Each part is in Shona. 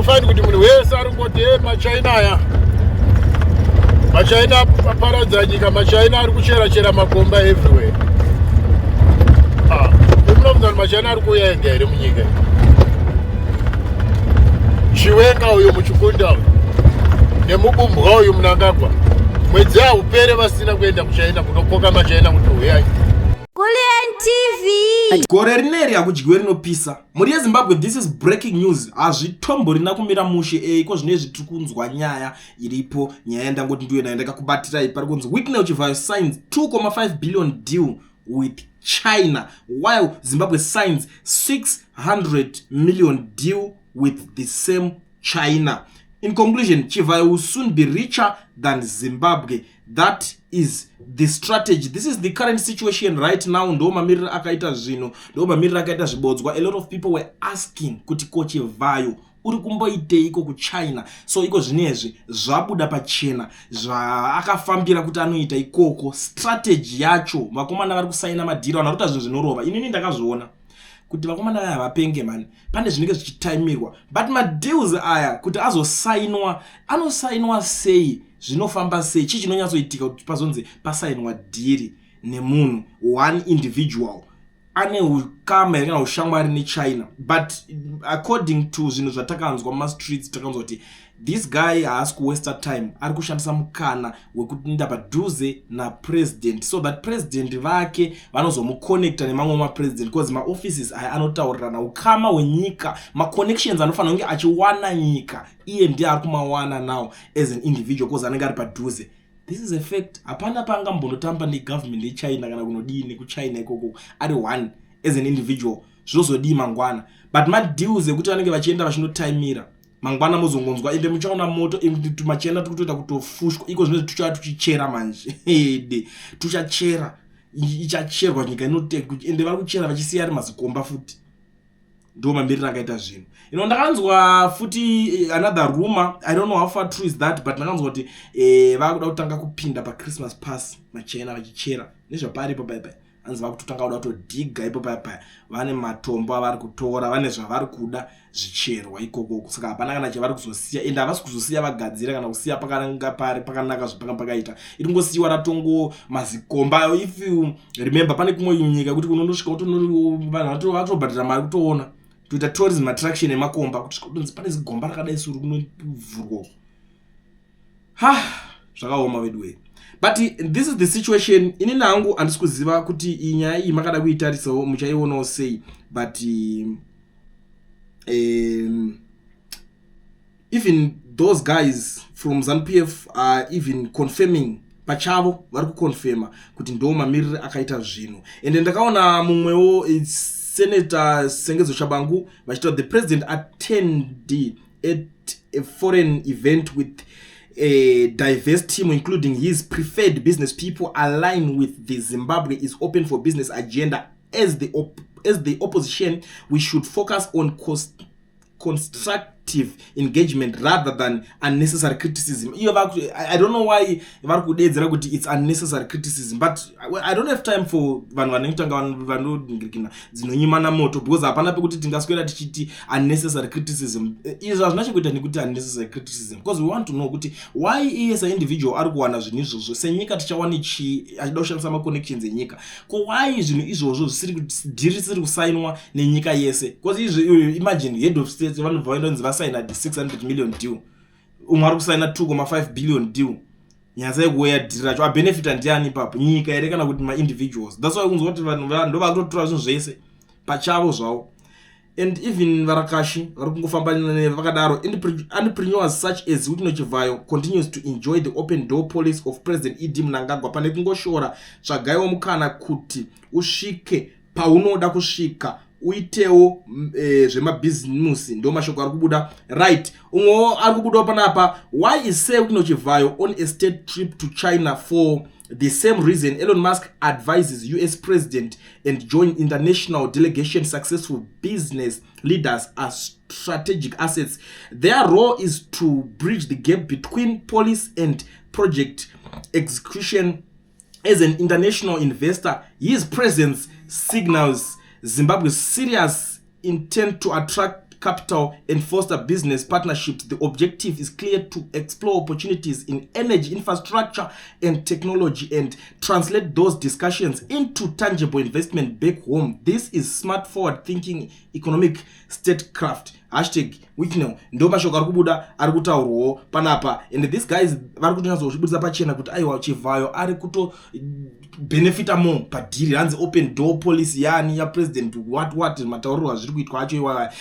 Find kuti munhu wese ari kungoti, "E, maChina aya, maChina aparadza nyika, maChina ari kuchera chera makomba everywhere." Ah, munofunga kuti maChina ari kuuya ega here munyika? Chiwenga uyu, muchikunda uyu, nemubumbwa uyu Mnangagwa, mwedzi haupere vasina kuenda kuChina kunokoka maChina kuti huyai. Kulliant TV. Gore rineri hakudyiwe rinopisa. Mhuri yeZimbabwe, this is breaking news. Hazvitomborina kumira mushe. Iko zvinezvi tiri kunzwa nyaya iripo, nyaya yandangoti ndiyo nayo ndakakubatirai. Pari kunzi Wicknell Chivayo signs 2.5 billion deal with China while Zimbabwe signs 600 million deal with the same China. In conclusion, Chivayo will soon be richer than Zimbabwe. That is the strategy. This is the current situation right now. Ndo mamiriro akaita zvinhu, ndo mamiriro akaita zvibodzwa. A lot of people were asking kuti, "Ko Chivhayo uri kumboiteiko kuChina?" So iko zvinezvi zvabuda pachena zvaakafambira kuti anoita ikoko, strategy yacho. Vakomana vari kusaina madhiri, vanhu vari kuita zvinhu zvinorova. Inini ndakazviona kuti vakomana vaya vapenge mani, pane zvinenge zvichitaimirwa. But madeals aya kuti azosainwa, anosainwa sei? Zvinofamba sei? Chii chinonyatsoitika kuti pazonzi pasainwa dhiri nemunhu one individual ane ukama here kana ushamwari neChina? But according to zvinhu zvatakanzwa mumastreets, takanzwa kuti this guy haasi kuwaster time, ari kushandisa mukana wekuenda padhuze napresident so that president vake vanozomuconnecta nemamwe mapresident, because maoffices aya anotaurirana. Ukama hwenyika, maconnections anofanira kunge achiwana nyika, iye ndiye ari kumawana now as an individual because anenge ari padhuze. This is a fact. Hapana paangambonotamba negovernment yeChina kana kunodii nekuChina ikoko ari one as an individual. Zvinozodii mangwana? But madeals ekuti vanenge vachienda vachinotaimira, mangwana muzongonzwa ende muchaona moto tumachena tikutoita kutofushwa. Iko zvinozvi tuchava tuchichera manje ede, tuchachera, ichacherwa nyika inote. Ende vari kuchera vachisiya ari mazikomba futi. Ndo mamiriro akaita zvinhu ino. Ndakanzwa futi another rumor, I don't know how far true is that, but ndakanzwa kuti vakuda kutanga kupinda paChristmas Pass machena vachichera nezvaparipo paipai. Hanzi vakutotanga kuda kutodhiga ipo paipai, vane matombo avari kutora, vane zvavari kuda zvicherwa ikokoko. Saka hapana kana chavari kuzosiya, ende havasi kuzosiya vagadzira kana kusiya pakananga pari pakanaka zvepanga pakaita. Iringosiyiwa ratongo mazikomba. If you remember, pane kumwe nyika kuti unondosvika vanhu vatobhadhara mari kutoona, kutoita tourism attraction emakomba, kusvika kutonzi pane zigomba rakadai suri kunovhurwa. Ha, zvakaoma veduwe, but this is the situation. Inini hangu handisi kuziva kuti iyi nyaya iyi makada kuitarisawo muchaionawo sei, but even those guys from ZANU PF are even confirming pachavo, vari kuconfirma kuti ndo mamiriro akaita zvinhu. Ende ndakaona mumwewo Senator Sengezo Tshabangu vachitaura, "The president attend at a foreign event with a diverse team, including his preferred business people, align with the Zimbabwe is open for business agenda. As the opposition, we should focus on constructive engagement rather than unnecessary criticism." Iyo I don't know why vari kudedzera kuti it's unnecessary criticism, but I don't have time for vanhu vanotanga vanoningirikina dzinonyimana moto, because hapana pekuti tingaswera tichiti unnecessary criticism. Izvo hazvina chekuita nekuti unnecessary criticism, because we want to know kuti why iye saindividual ari kuwana zvinhu izvozvo, senyika tichawane chii achida kushandisa maconnections enyika. Ko why zvinhu izvozvo zvisiri dhiri risiri kusainwa nenyika yese? Because izvi, imagine, head of state vanobva vaenda kunzi vasaina 600 million deal, umwe ari kusaina 2.5 billion deal. Nyatsai kuweya dhiri racho, abenefita ndiani ipapo? Nyika here kana kuti maindividuals? That's why kunzwa kuti vanhu ndo vakutotora zvinhu zvese pachavo zvavo. And even varakashi vari kungofamba vakadaro. Entrepreneurs such as Wicknell Chivayo continues to enjoy the open door policy of President ED Mnangagwa. Pane kungoshora, tsvagaiwo mukana kuti usvike paunoda kusvika, uitewo zvemabhizimusi. Ndo mashoko ari kubuda, right? Umwewo ari kubudawo panapa: "Why is Sir Wicknell Chivayo on a state trip to China? For the same reason Elon Musk advises US president and join international delegation. Successful business leaders are strategic assets. Their role is to bridge the gap between policy and project execution. As an international investor, his presence signals Zimbabwe's serious intent to attract capital and foster business partnerships. The objective is clear: to explore opportunities in energy, infrastructure and technology and translate those discussions into tangible investment back home. This is smart, forward thinking economic statecraft. #Wicknell. Ndo mashoko ari kubuda, ari kutaurwawo panapa. And these guys vari kutonyatsochibudisa pachena kuti aiwa, Chivhayo ari kuto benefita more padeal. Hanzi open door policy yani yapresident, what mataurirwo azviri kuitwa acho iwaya,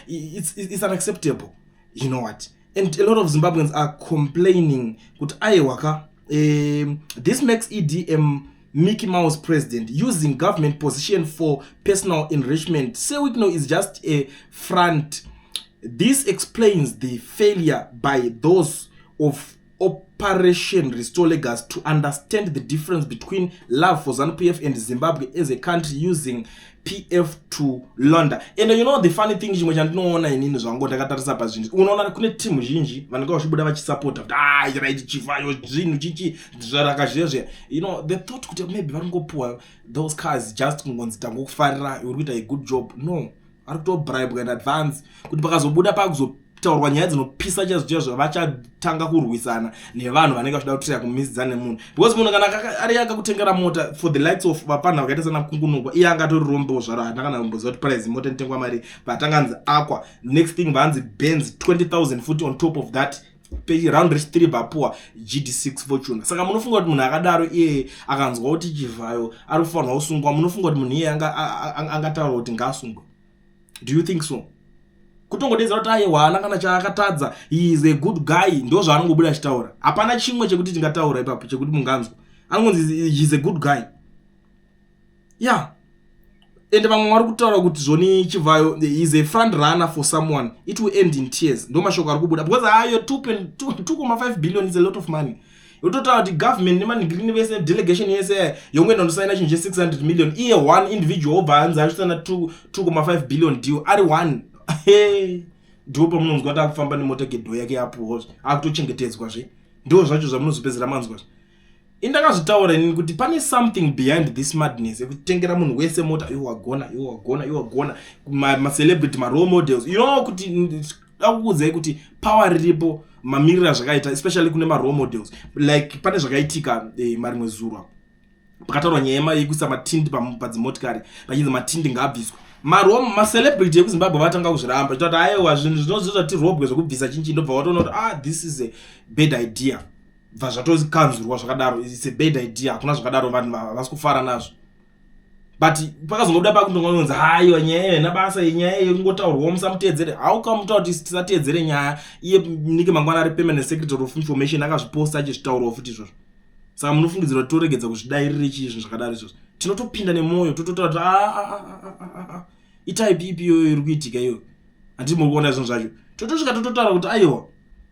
it's unacceptable, you know what? And a lot of Zimbabweans are complaining kuti aiwa ka, this makes ED Mickey Mouse president, using government position for personal enrichment. Sir Wicknell is just a front. This explains the failure by those of Operation Restore Legacy to understand the difference between love for ZANU-PF and Zimbabwe as a country, using PF to launder. And you know the funny thing, chimwe chandinoona inini zvangu ndakatarisa pazvinhu, unoona kune timu zhinji vanenge vachibuda vachisapota kuti ah, right, Chivhayo zvinhu chichi zvaraka zvezve. The thought kuti maybe vari kungopuwa those cars just kungonzi tangokufarira, uri kuita a good job. No, ari kutobribwa in advance kuti pakazobuda pakuzotaurwa nyaya dzinopisa chaizvo chaizvo, vachatanga kurwisana nevanhu vanenge vachida kutiraya kumisidzana nemunhu, because munhu kana ari akakutengera mota, for the likes of vapana vakaita sana Kungunukwa, iye angatori rombo zvaro, handina kana kumboziva kuti price mota inotengwa mari, but anganzi aqua, next thing vanzi Benz 20 000 futi on top of that, round rechi 3 bapuwa GD6 Fortuner. Saka munofunga kuti munhu akadaro iye akanzwa kuti Chivhayo ari kufanirwa kusungwa, munofunga kuti munhu iye angataura kuti ngaasungwe? Do you think so? Kutongodedzera kuti aiwa, haana kana chaakatadza, he is a good guy, ndo zvaanongobuda achitaura. Hapana chimwe chekuti tingataura ipapo chekuti munganzwa anongonzi he is a good guy. Yeah, ende vamwe vari kutaura kuti zvoni Chivhayo is a front runner for someone, it will end in tears. Ndo mashoko ari kubuda, because ayo 2.5 billion is a lot of money. Yototaura kuti government nemanhigirini vese, delegation yese yongoenda ndosaina chinhu che600 million, iye one individual obva anzi achisaina 2.5 billion deal ari one. Ndo pamunonzwa kuti akufamba nemotogedo yake yapuwa, akutochengetedzwazve. Ndo zvacho zvamunozopedzera manzwazve. Indakazvitaura inini kuti pane something behind this madness yekutengera munhu wese mota. Iwo wagona, iwo wagona, iwo wagona, macelebrity, marole models, kuti dakukuudzai kuti power riripo, mamiriro azvakaita, especially kune marole models. Like pane zvakaitika marimwe zuro, pakataurwa nyaya yekuisa matint padzimotikari, pachinzi matint ngaabviswe. Macelebrity ekuZimbabwe vatanga kuzviramba, chitati aiwa, zvinhu zvinozoita tirobwe zvekubvisa chinchi. Ndobva watoona kuti ah, this is a bad idea. Bva zvatokanzurwa zvakadaro. It's a bad idea, hakuna zvakadaro, vanhu havasi kufara nazvo. But pakazongobuda pakutongononzi haiwa, nyaya iyo haina basa, nyaya iyo ingotaurwawo, musamuteedzere. How come mutaura kuti tisateedzere nyaya, iye Nick Mangwana ari permanent secretary of information akazviposta achizvitaurawo futi izvozvo? Saka munofungidzira kuti toregedza kuzvidairire chii zvinhu zvakadaro izvozvo? Tinotopinda nemwoyo, tototaura kuti ah, ah, ah, itype ipi iyoyo iri kuitika iyoyo? Handiti muri kuona zvinhu zvacho? Totosvika tototaura kuti aiwa,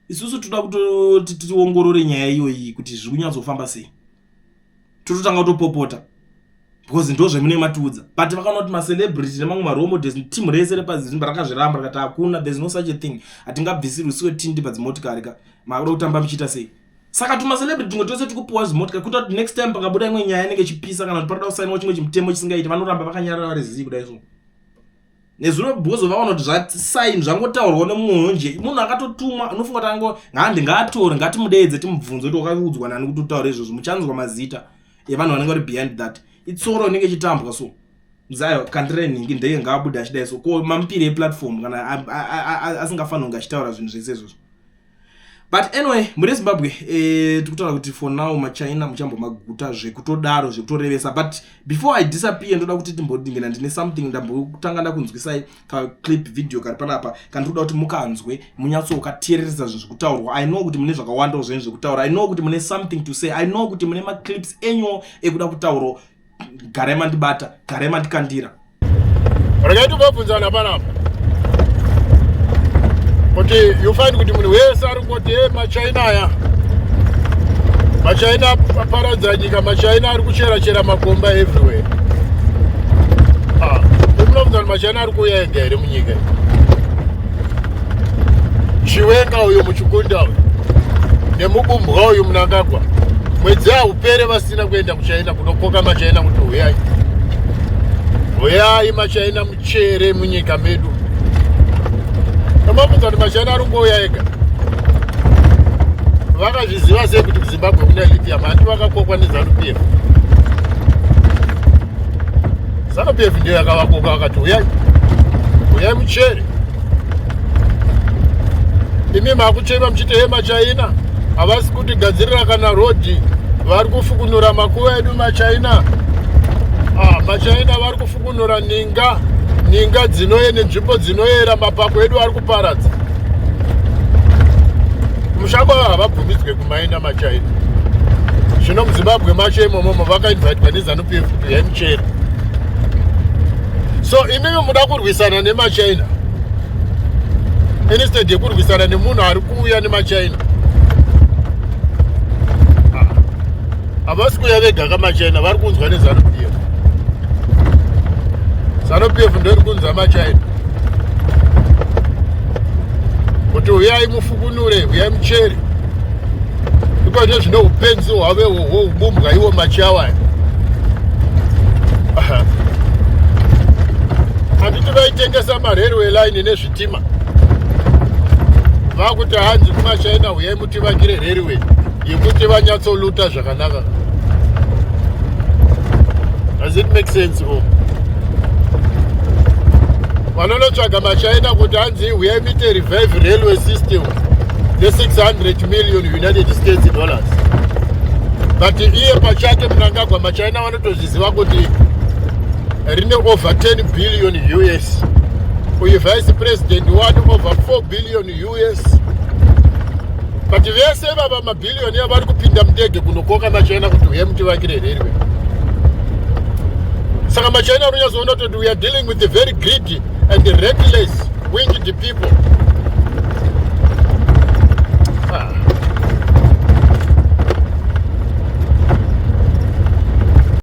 isusu toda kutoti tiongorore nyaya iyoyi kuti zviri kunyatsofamba sei. Tototanga kutopopota because ndo zvemune matiudza. But vakaona kuti macelebrity nemamwe marole models, team rese repazimba rakazviramba, rakati hakuna, there is no such a thing, hatingabvisirwi siwe tint padzimotikari ka, makuda kutamba muchiita sei? Saka tumacelebrity tumwe tose tikupuwa zvimotikari kuita kuti next time pakabuda imwe nyaya inenge ichipisa kana kuti paroda kusainiwa chimwe chimutemo chisingaiti, vanoramba vakanyarara vari zii kudai. So nezuro bhozo vaona kuti zvasaini zvangotaurwa nemumwe nje munhu akatotumwa, unofunga kuti ango ngandi ngaatore, ngatimudeedze timubvunze kuti wakaudzwa nani kuti utaure izvozvo. Muchanzwa mazita evanhu vanenge vari behind that. Itsoro inenge ichitambwa. So zayo kandirai nhingi ndeye ngaabude achidai. So ko mamupire eplatform kana asingafaniri kunge achitaura zvinhu zvese izvozvo? But anyway, mune Zimbabwe, tikutaura kuti for now maChina muchambomaguta zvekutodaro, zvekutorevesa. But before I disappear, ndoda kuti timbodingina, ndine something ndambotanga ndakunzwisai, kaclip video kari panapa kandinoda kuti mukanzwe, munyatsokateereresa zvinhu zvekutaurwa. I know kuti mune zvakawandawo zvenyu zvekutaura, I know kuti mune something to say, I know kuti mune maclips enyuwo ekuda kutaurawo. Garai mandibata, garai mandikandira. Regai timbobvunzana panapa kuti you find kuti munhu wese ari kungoti e maChina aya, maChina aparadza nyika, maChina ari kuchera chera makomba everywhere. Ah, munobvunza kuti maChina ari kuuya ega here munyika iyi? Chiwenga uyu, muchikunda uyu nemubumbwa uyu Mnangagwa, mwedzi haupere vasina kuenda kuChina kunokoka maChina kuti huyai, huyai maChina, muchere munyika medu. Mafunza kuti maChina ari kungouya ega? Vakazviziva sei kuti kuZimbabwe kune lithium? Handi vakakokwa neZANU PF? ZANU PF ndiyo yakavakoka, vakati, "Uyai, uyai muchere." Imi makuchema muchiti, "He, maChina havasi kutigadzirira kana rodhi, vari kufukunura makuva edu maChina." Ah, maChina vari kufukunura ninga ninga dzinoye nenzvimbo dzinoyera, mapako edu ari kuparadza. Mushango havabvumidzwe kumaina maChina. Zvino muZimbabwe macho imomomo vakainvitwa neZANU PF kuti uyai muchere. So imimi muda kurwisana nemaChina instead yekurwisana nemunhu ari kuuya nemaChina. Ah, havasi kuuya vega kamaChina, vari kunzwa neZANU PF. ZANU PF ndoiri kunzwa maChina kuti uyai mufukunure, uyai muchere. Ikozvo zvino upenzi hwave hwohubumbwa iwo machawaya. Handiti vaitengesa marailway line nezvitima? Vakuti hanzi kumaChina, "Uyai mutivakire railway," yekuti vanyatsoluta zvakanaka. Does it make sense? O vanonotsvaga maChina kuti hanzi uyai muite revive railway system ne600 million United States dollars, but iye pachake Mnangagwa, maChina vanotozviziva kuti rine over 10 billion US. Uyu vice president wani over 4 billion US, but vese vava mabhiliyoni vari kupinda mundege kunokoka maChina kuti uye mutivakire railway. Saka maChina anonyatsoona kuti we are dealing with the very greedy and reckless, wicked people.